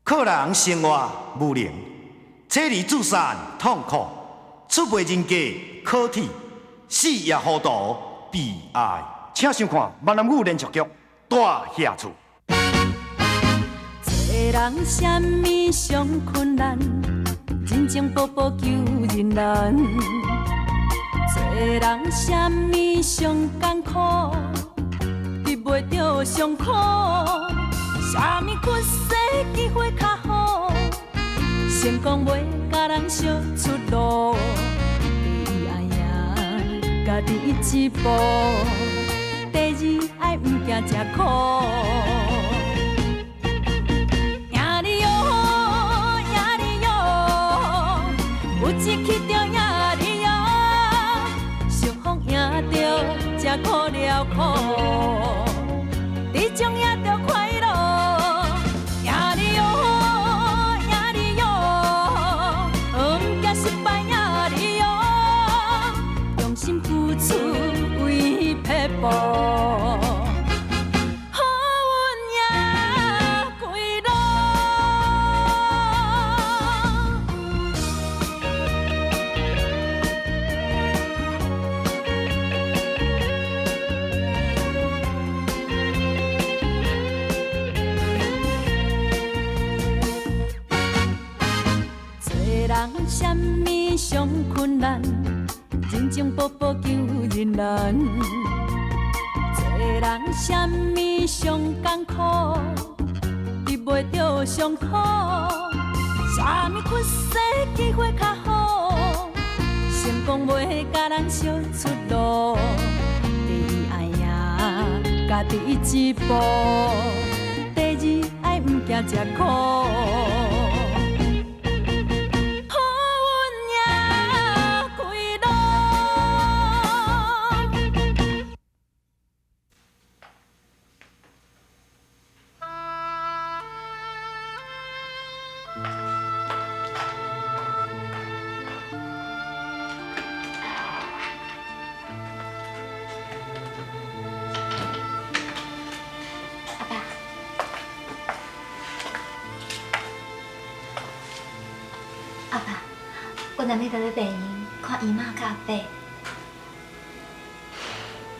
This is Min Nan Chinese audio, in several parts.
靠人生活無能，妻兒自殺痛苦，出賣人格可恥，死也糊塗悲哀。請收看閩南語連續劇《大額厝》。做人啥物上困難，人情步步求人難。做人啥物上艱苦，得袂著上苦。啥物屈世機會較好，成功袂共人相出路。第一愛贏家己一步，第二愛毋驚吃苦。贏你喲，贏你喲，有志氣就贏你喲，相逢贏著才苦了苦，這種贏著快樂。贏你喲，贏你喲，毋驚失敗贏你喲，用心付出為撇步。好運贏歸路。做人啥物上困難，人情步步求人難。做人啥物上艱苦，得袂著上苦。啥物屈世機會較好，成功袂共人相出路。第一愛贏家己一步，第二愛毋驚吃苦。好運贏歸路。阿爸，阿爸，我若欲踮咧病院看姨媽佮阿伯，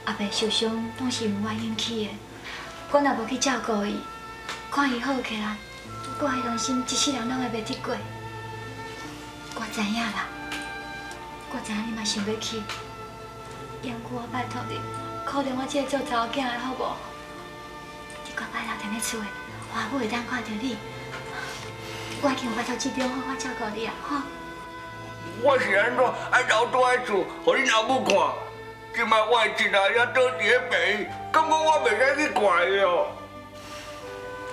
阿伯受傷攏是因為我引起的，我若無去照顧伊，看伊好起來，我的良心一世人攏會袂得過。我知影啦，我知影你嘛想欲去，猶過我拜託你，可憐我這個做查某囝的好無？你乖乖留佇咧厝的，我阿母會當看著你。我已經有拜託志中好好照顧你啊，吼。我是按怎愛留蹛佇厝，予恁阿母看？這擺我的親阿爺倒佇咧病院，敢講我袂使去看伊哦？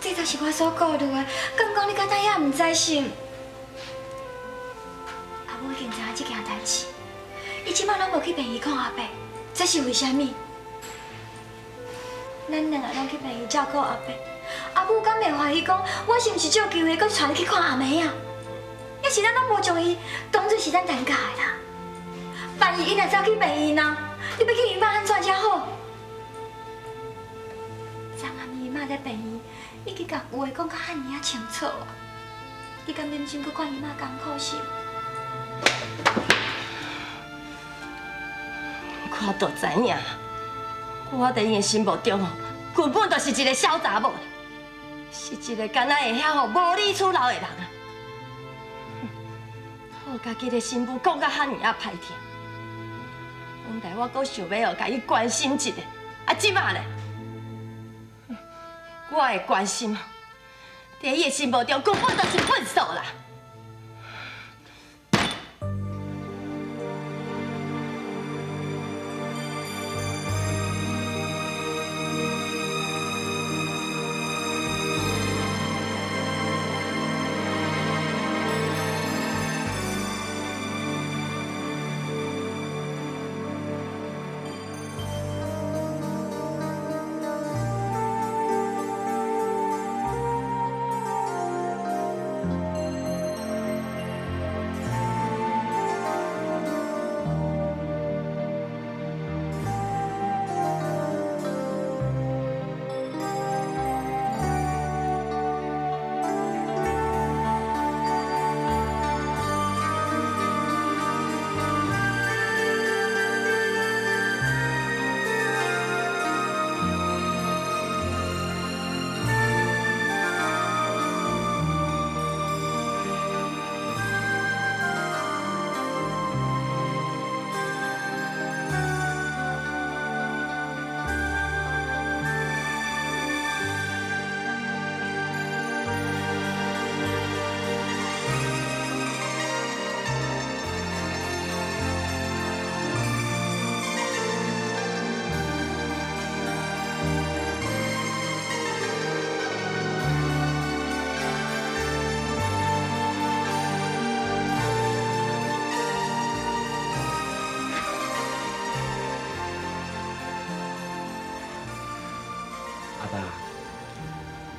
這就是我所顧慮的，敢講你敢知影毋知心？阿母已經知影這件代誌，伊這擺攏無去病院看阿伯，這是為啥物？咱兩个攏去病院照顧阿伯，阿母敢會懷疑講我是毋是借機會閣帶你去看阿妹啊？抑是咱攏無將伊當做是咱陳家的啦？萬一伊若走去病院啊，你欲去伊媽按怎才好？昨暗伊媽佇病院，已經共有話講甲遐爾仔清楚啊！你敢忍心閣看伊媽艱苦心？我就知影，我佇伊的心目中哦，根本就是一個痟查某，是一個敢若會曉予無理取鬧的人啊！予家己的新婦講甲遐爾仔歹聽，本來我閣想欲哦，共伊關心一下，啊，這擺咧，我的關心，佇伊的心目中根本就是糞掃啦！阿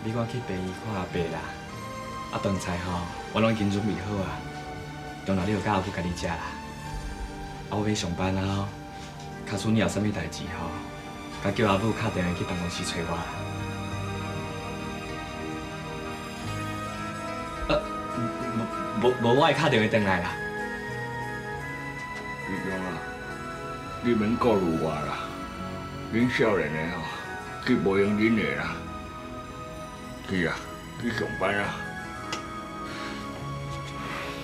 你我去病院看阿伯啦。啊，饭菜吼，我攏已經準備好啊。中晝你就佮阿母家己食啦。啊，我欲上班啊，假使你有啥物代誌吼，共叫阿母敲電話去辦公室揣我啦。無無，我會敲電話轉來啦。志強啊，你免顧慮我啦，恁少年的吼，去無閒恁的啦。去啊，去上班啊。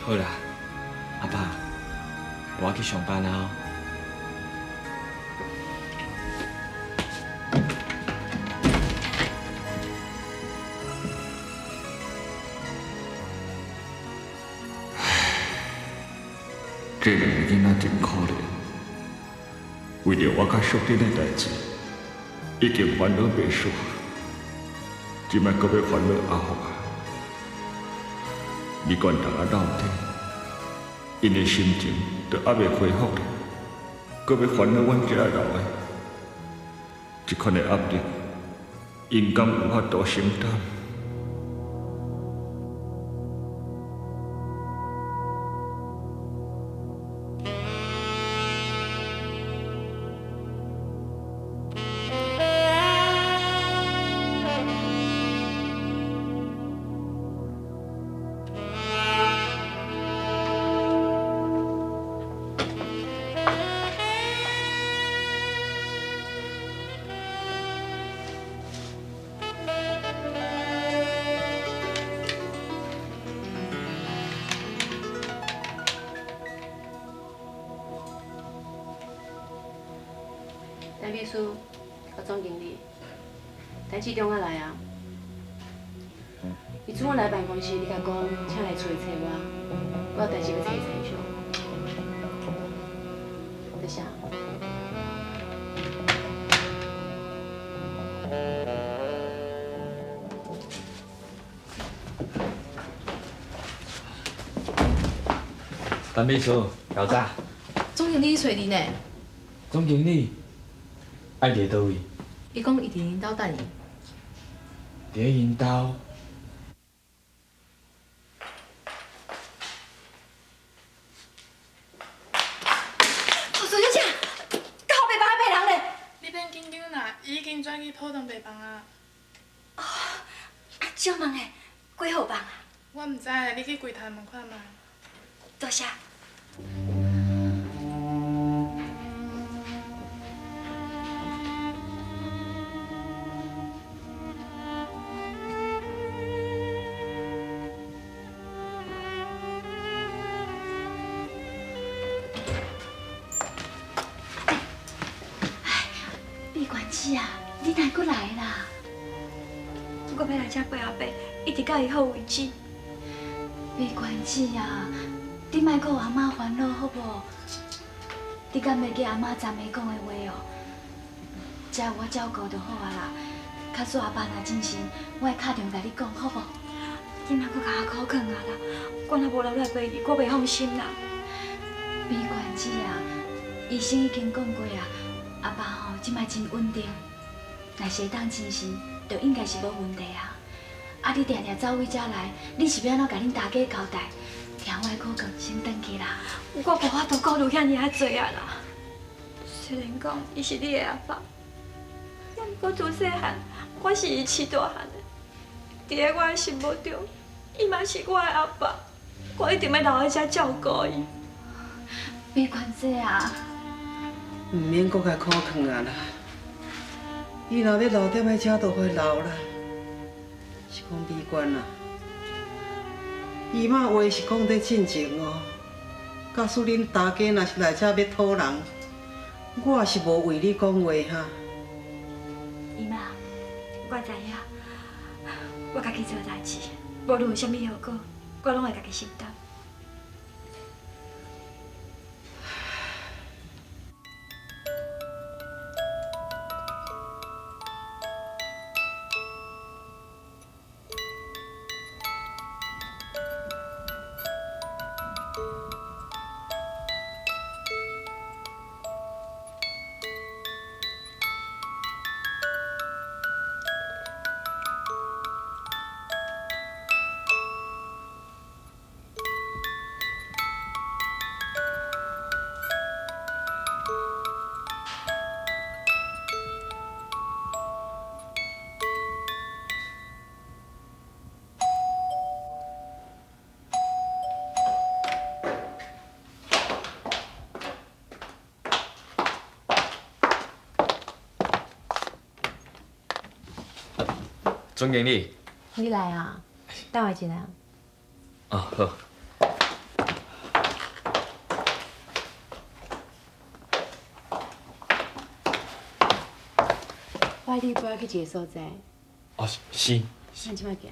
好啦，阿爸，我去上班啊。這兩個囡仔真可憐，為著我佮淑珍的代誌，已經煩惱袂煞，這擺閣欲煩惱阿福啊！美娟同我鬥底，𪜶的心情都猶未恢復咧，閣欲煩惱阮遮老的，這款的壓力，𪜶敢有法度承擔？陳秘書，佮總經理，陳志忠仔來啊！伊陣我來辦公室，你共講，請來厝裡揣我，我有代誌欲揣伊參詳。多謝。陳秘書，老早。總經理揣你呢。總經理。愛佇佗位？伊講伊佇𪜶兜等伊。佇咧𪜶兜。護士小姐，到後病房的病人咧。你免緊張啦，伊已經轉去普通病房啊。哦，啊，借問下，幾號房啊？我毋知，你去櫃台問看覓。多謝。是啊，你哪阁來啦？我欲來遮陪阿伯，一直到伊好為止。美娟姊啊，你莫閣予阿媽煩惱好無？你敢袂記阿媽昨暝講的話哦？遮有我照顧就好啊啦。假使阿爸若精神，我會敲電話共你講，好無？你莫閣共我苦勸啊啦！我若無留來陪伊，我袂放心啦。美娟姊啊，醫生已經講過啊。阿爸吼，這擺真穩定，若是會當精神，就應該是無問題啊。啊，你定定走位遮來，你是欲按怎共恁大家交代？聽我的苦勸，先轉去啦。我無法度顧慮遐爾仔濟啊啦。雖然講伊是你的阿爸，毋過自細漢我是伊飼大漢的，佇咧我的心目中，伊嘛是我的阿爸，我一定欲留佇遮照顧伊。美娟姐啊！毋免閣共苦勸啊啦！伊若欲留踮咧遮，就予伊留啦。是講美娟啊，伊媽話是講得進前哦。假使恁大家若是來遮欲討人，我也是無為你講話哈。姨媽，我知影，我家己做代誌，無論有啥物後果，我攏會家己承擔。總經理。你來啊？等我一下。哦，好。我愛你陪我去一个所在。哦，是。咱這擺行。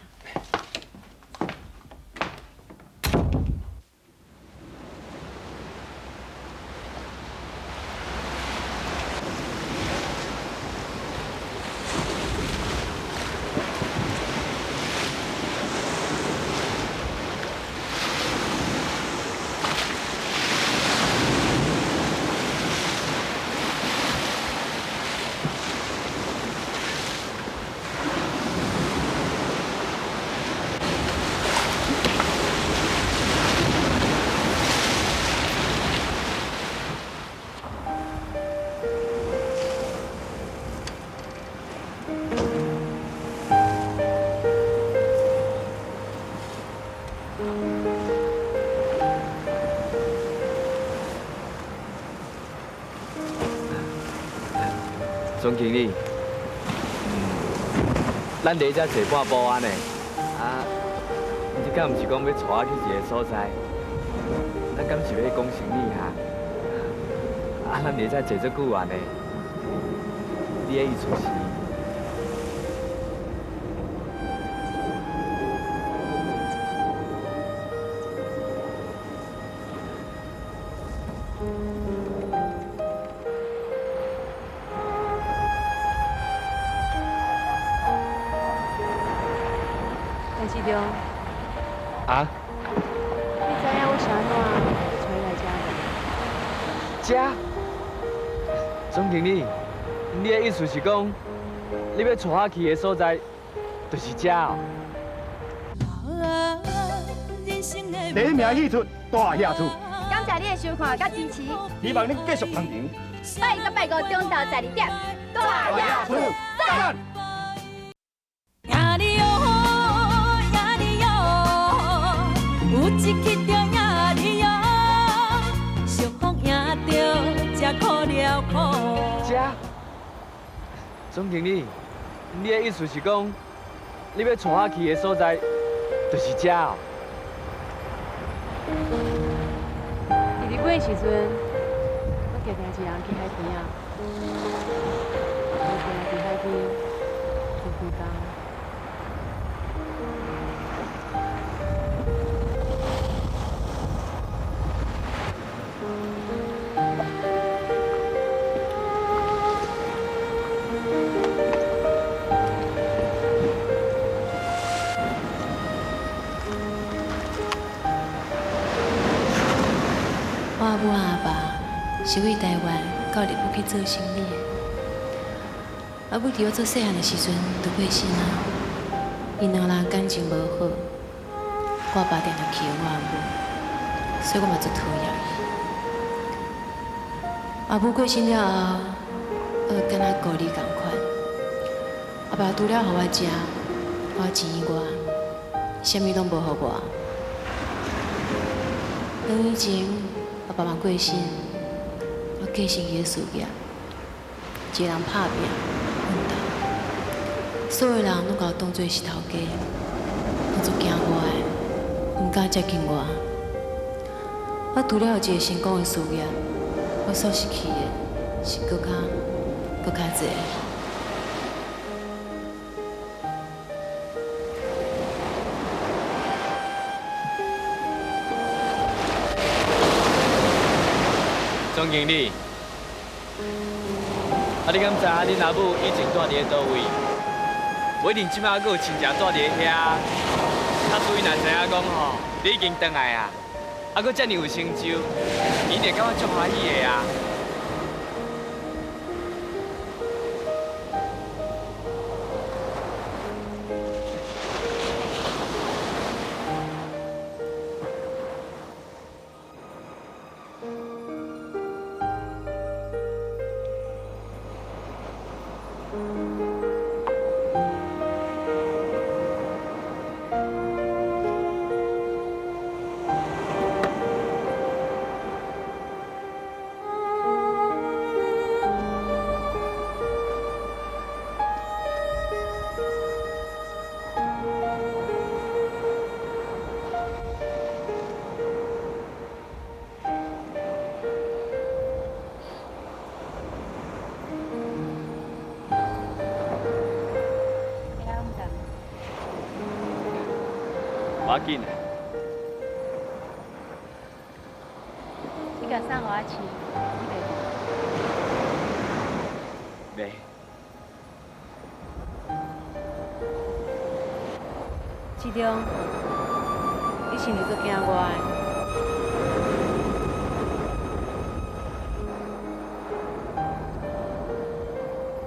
總經理，咱佇遮坐半晡仔呢，啊，你敢毋是講欲帶我去一个所在？咱敢是欲講生理哈？啊，咱佇遮坐足久啊呢？你的意思是？陳市長。啊？你知影我是按怎揣你來遮無？遮？總經理，你的意思是講，你欲帶我去的所在，就是遮哦？第一名戲出大俠厝。感謝你的收看佮支持。希望恁繼續捧場。拜一拜五中晝12點，大俠厝讚。有一去就贏你哦，相逢贏著才苦了苦。遮，總經理，你的意思是講，你欲帶我去的所在，就是遮哦？伫日本的時陣，我定定一人去海邊仔，我定定佇海邊真孤單。我阿母阿爸是為台灣到日本去做生理的。阿母佇我做細漢的時陣就過身啊，𪜶兩人感情無好，我阿爸定定欺負我阿母，所以我嘛足討厭伊。阿母過身了後，學敢若孤兒仝款。阿爸除了予我食、予我錢以外，啥物攏無予我。兩年前，阿爸嘛過身，我繼承伊的事業，一个人拍拚奮鬥，所有人攏共我當做是頭家，攏足驚我的，毋敢接近我。我除了有一个成功的事業，我所失去的是閣較閣較濟。總經理，啊，你敢知影恁阿母以前住佇咧佗位？無一定這擺閣有親戚住佇咧遐。假使伊若知影講吼，你已經轉來啊，啊，閣遮爾有成就，伊一定感覺足歡喜的啊。要紧。你共衫予我试，你袂？袂。志中，你是毋是足惊我的？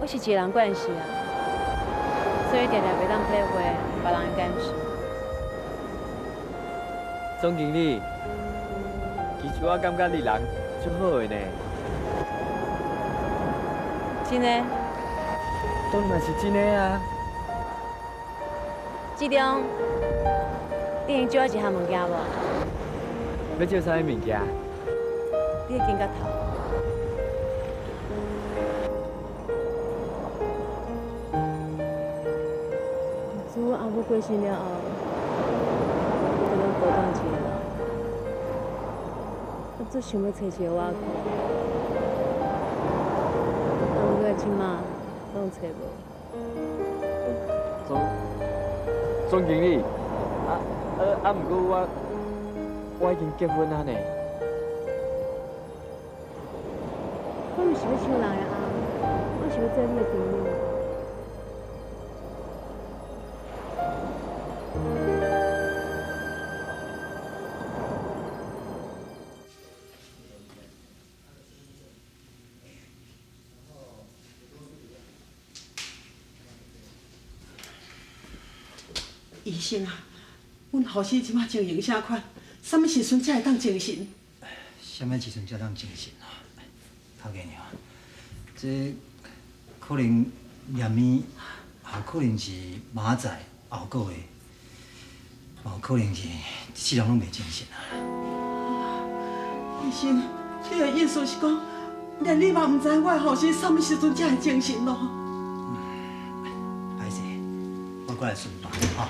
我是一个人惯势啊，所以定定袂当体会别人的感受。总经理，其实我感觉你人足好的呢。真的？当然是真的啊。志中，你会借我一项物件无？欲借啥物物件？你的肩胛头。自阮阿母过身了后，我就拢孤单一个人，我足想欲揣一个倚靠，啊，毋过这马拢揣无。总经理，啊，毋过我已经结婚啊呢。我毋是欲抢人的翁，我是欲做你的朋友。医生啊，阮后生这马情形啥款？啥物时阵才会当精神？啥物时阵才当精神啊？头家娘，这可能验物，也可能是明仔载后个月，嘛有可能是一世人拢袂精神啊。医生，你的意思是讲，连你嘛毋知我的后生啥物时阵才会精神咯？歹势，我过来顺办哈。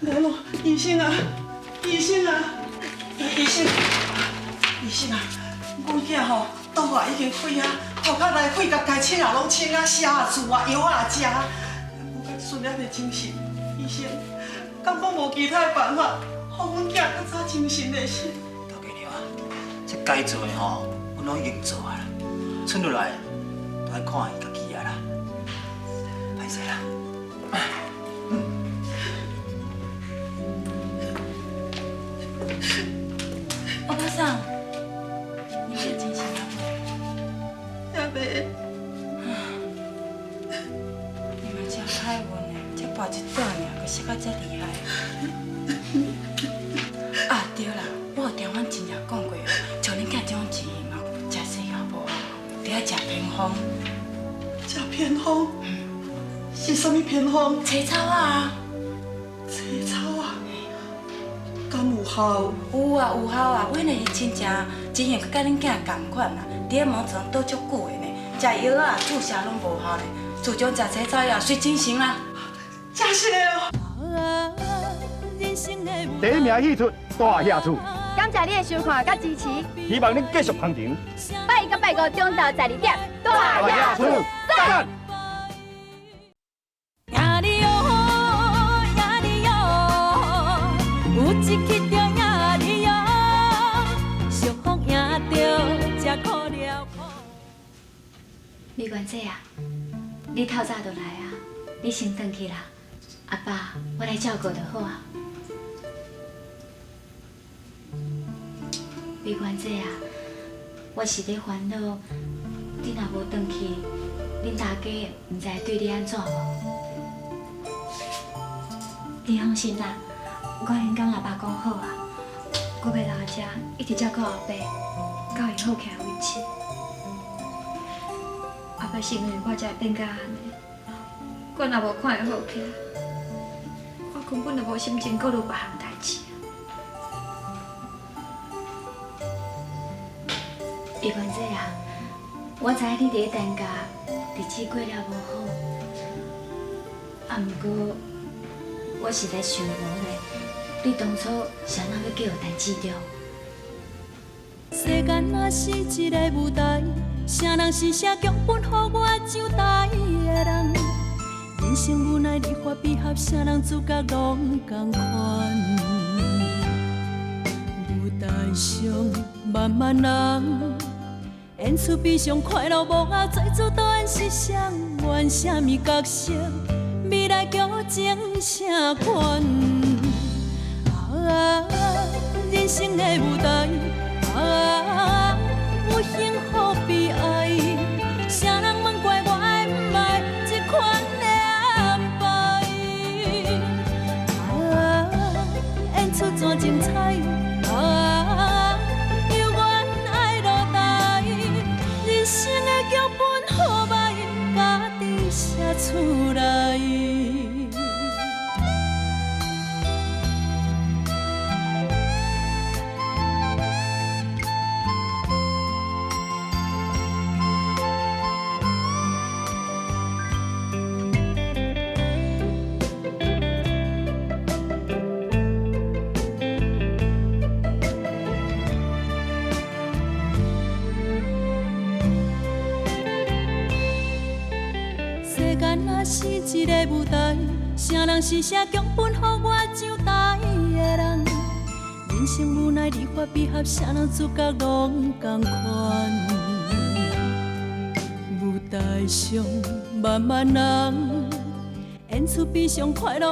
无咯，医生啊，医生啊，医生，医生啊，阮囝吼，肚仔已经开啊，头壳内血甲该清啊拢清啊，写啊字啊，药啊食，不过这阵还袂精神。医生，敢讲无其他的办法，予阮囝较早精神的是？头家娘啊，这该做的吼，阮拢已经做啊啦，剩落来就爱看伊家己啊啦，歹势啦。欧巴桑，你有精神啊无？也袂。你嘛真歹运的，才跋一倒尔，阁摔甲遮厉害。啊对啦，我有听阮亲戚讲过哦，像恁囝这种情形哦，食西药无效，得爱食偏方。食偏方？是啥物偏方？青草啊。青草啊？敢有效？有啊，有效啊！阮的亲戚情形佮恁囝仝款啊，伫咧毛床倒足久的呢，食药啊、注射拢无效呢。自从食青草以后，随精神啦。真实的哦！第一名戏出大侠厝，感谢你的收看佮支持，希望恁继续捧场。拜一佮拜五中昼12点，大侠厝赞！美元姐啊，你透早就来啊，你先转去啦。阿爸，我来照顾就好啊。美元姐啊，我是咧烦恼，你若无转去，恁大家毋知对你按怎无？你放心啦，我已经佮阿爸讲好啊，我欲留遮一直照顾阿爸，到伊好起来为止。阿爸是因为我才会变甲按呢，我若无看伊好起来，我根本就无心情顾虑别项代志。玉娟姐啊，我知你伫咧陈家日子过了无好，啊，毋过我实在想无咧，你当初是按怎欲嫁予陈志忠？世间若是一个舞台，啥人是写剧本予我上台的人？人人生無奈離合悲合，啥人主角攏仝款。舞台上漫漫人，演出悲傷快樂幕後，做主導演是誰？演啥物角色？未來劇情啥款？啊，人生的舞台，啊，有幸福悲哀，啥人問怪我愛毋愛這款的安排？啊，演出怎精彩？啊，猶原愛落台，人生的劇本好歹，家己寫出來。世間若是一个舞台，啥人是寫劇本予我上台的人？人生無奈離合悲合，啥人主角攏仝款。舞台上漫漫人，演出悲傷快樂。